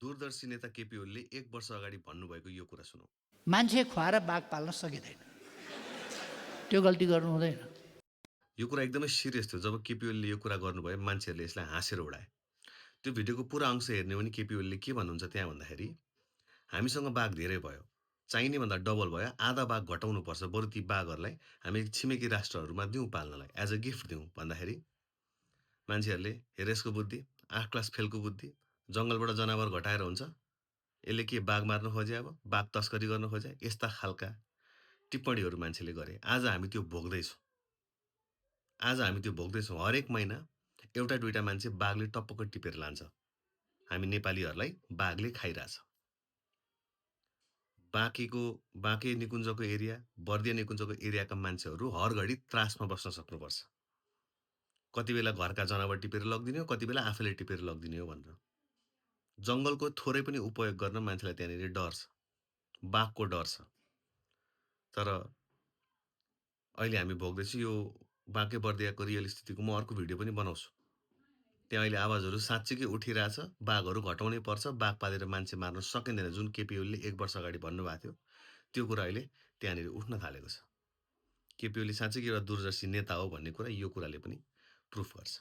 दूरदर्शी नेता केपी ओलीले 1 वर्ष अगाडि भन्नुभएको यो कुरा सुनौँ। मान्छे खुवाएर बाघ पाल्न सकिँदैन, त्यो गल्ती गर्नु हुँदैन। यो कुरा एकदमै सिरियस थियो। जब केपी ओलीले यो कुरा गर्नुभयो मान्छेहरूले यसलाई हाँसेर उडाए। त्यो भिडियोको पुरा अंश हेर्ने हो भने केपी ओलीले के भन्नुहुन्छ त्यहाँ भन्दाखेरि हामीसँग बाघ धेरै भयो, चाहिने भन्दा डबल भयो, आधा बाघ घटाउनुपर्छ, बरु ती बाघहरूलाई हामी छिमेकी राष्ट्रहरूमा दिउँ पाल्नलाई, एज अ गिफ्ट दिउँ भन्दाखेरि मान्छेहरूले हेर यसको बुद्धि, 8 क्लास फेलको बुद्धि, जङ्गलबाट जनावर घटाएर हुन्छ, यसले के बाघ मार्न खोजे, अब बाघ तस्करी गर्न खोजे, यस्ता खालका टिप्पणीहरू मान्छेले गरे। आज हामी त्यो भोग्दैछौँ। हरेक महिना एउटा दुईटा मान्छे बाघले टप्पक टिपेर लान्छ। हामी नेपालीहरूलाई बाघले खाइरहेछ। बाँके निकुञ्जको एरिया, बर्दिया निकुञ्जको एरियाका मान्छेहरू हर घडी त्रासमा बस्न सक्नुपर्छ। कति बेला घरका जनावर टिपेर लगिदिने हो, कति बेला आफैले टिपेर लगिदिने हो भनेर। जङ्गलको थोरै पनि उपयोग गर्न मान्छेलाई त्यहाँनिर डर छ, बाघको डर छ। तर अहिले हामी भोग्दैछौँ यो बाँके बर्दियाको रियल स्थितिको म अर्को भिडियो पनि बनाउँछु। त्यहाँ अहिले आवाजहरू साँच्चीकै उठिरहेछ, बाघहरू घटाउनै पर्छ, बाघ पालेर मान्छे मार्न सकिँदैन, जुन केपी ओलीले 1 वर्ष अगाडि भन्नुभएको थियो, त्यो कुरा अहिले त्यहाँनिर उठ्न थालेको छ। केपी ओली साँच्चैकै एउटा दूरदर्शी नेता हो भन्ने कुरा यो कुराले पनि प्रुफ गर्छ।